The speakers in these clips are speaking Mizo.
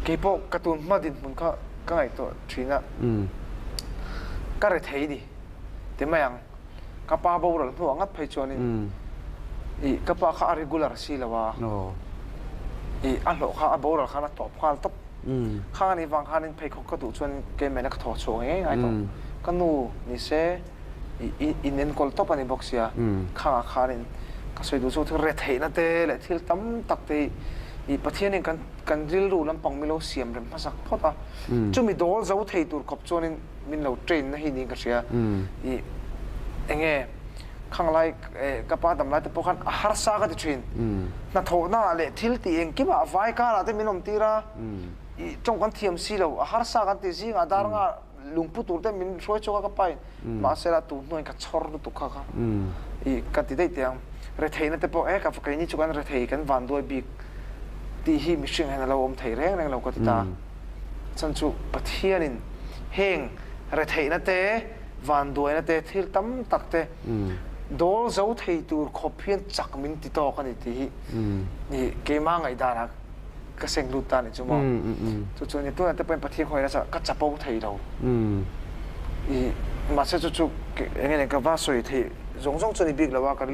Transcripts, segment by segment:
Keipawh ka tun hma dinhmun kha ka ngaihtuah thin a, ka rethei ni ti mai ang. Ka pa boral hnuah ngat phei chuanin ih ka pa kha a regular si lo a, ih a hlawh kha a boral khan a tawp nghal tawp. Khang anih vang khanin pheikhawk ka duh chuan keimahna ka thaw chhuak ngei ngai tawh. Ka nu ni se ih in enkawl tawp a ni bawk sia, khangah khanin ka sawi duh chu thil retheihna te leh thil tam tak te hi ih Pathianin kan kan rilru lampang min lo siam rem hmasak phawt a, chumi dawl zo thei tur khawp chuanin min lo train na hi niin ka hria. Ih enge khang lai ka pa dam lai te pawh khan a harsa ka ti thin. Hnathawhna ah leh thil tih engkim ah vai kar ah te min awm tir a, ih tawng kan thiam si lo, a harsa kan ti zingah dar nga lungpu tur te min hruai chhuak a ka pa in mahsela tu hnuaiin ka chhawr lutuk kha kha ih ka ti daih teh ang. Retheihna te pawh e ka keini chu kan rethei kan vanduai bik tih hi mihring hian a lo awm thei reng reng lo ka ti ta. Chan chu Pathianin heng retheihna te, vanduaina te, thil tam tak te dawl zo thei tur khawp hian chak min ti tawk a ni tih hi ih keimah ngaihdanah ka seng lut ta a nih chu maw. Chu chu a ni tunah te pawhin Pathian khawngaih nasa ka chapo thei lo. I mahse chu chu eng nge ka va sawi theih zawng zawng chu a ni bik lo a ka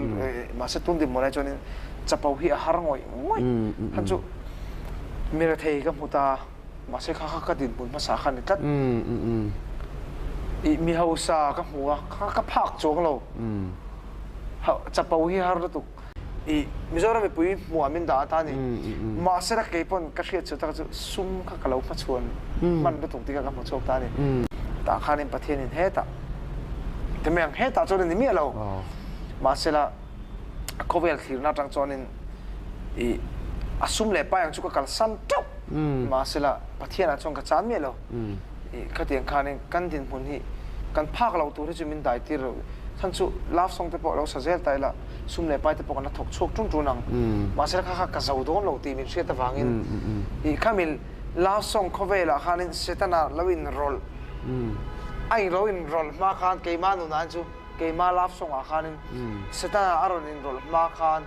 mahse tun dinhmun lai chuanin chapo hi a har ngawih ngawih. Khan chu mi rethei ka hmu ta mahse kha kha ka dinhmun hmasa kha a ni tlat. I mi hausa ka hmu a kha ka phak chuang lo. Chapo hi har lutuk. I Mizoram mipui hmuah min dah ata ni. Mahsela kei pawn ka hriat chu tak chu sum kha ka lo hmachhuan hman lutuk tih kha ka hmu chhuak ta a ni. Tah khanin Pathianin hetah ti mai ang, hetah chuan a ni miah lo. Mahsela khawvel thlirna atang chuanin i a sum leh pai ang chu ka kalsan teuh. Mahsela Pathianah chuan ka chan miah lo. I khatiang khanin kan dinhmun hi kan phak loh tur hi chu min dai tir lo. Chhan chu love song te pawh lo sa zel ta ila sum leh pai te pawh kan la thawk chhuak ṭun ṭun ang. Mahse kha kha ka zo dawn lo tih min hriat avangin i khami love song khawvelah khanin Setana lo inrawlh a lo inrawlh hma khan keimah nunah chu keimah love song ah khanin Setana a rawn inrawlh hma khan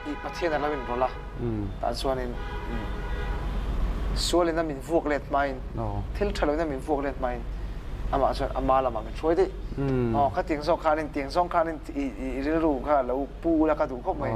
i Pathian a lo inrawlh a, tah chuanin sualin a min vuak let hmain thil tha loin a min vuak let hmain amah chuan ama lamah min hruai daih. Aw khatiang zawk khanin tiang zawng khanin i rilru kha lo pu la ka duh khawp mai.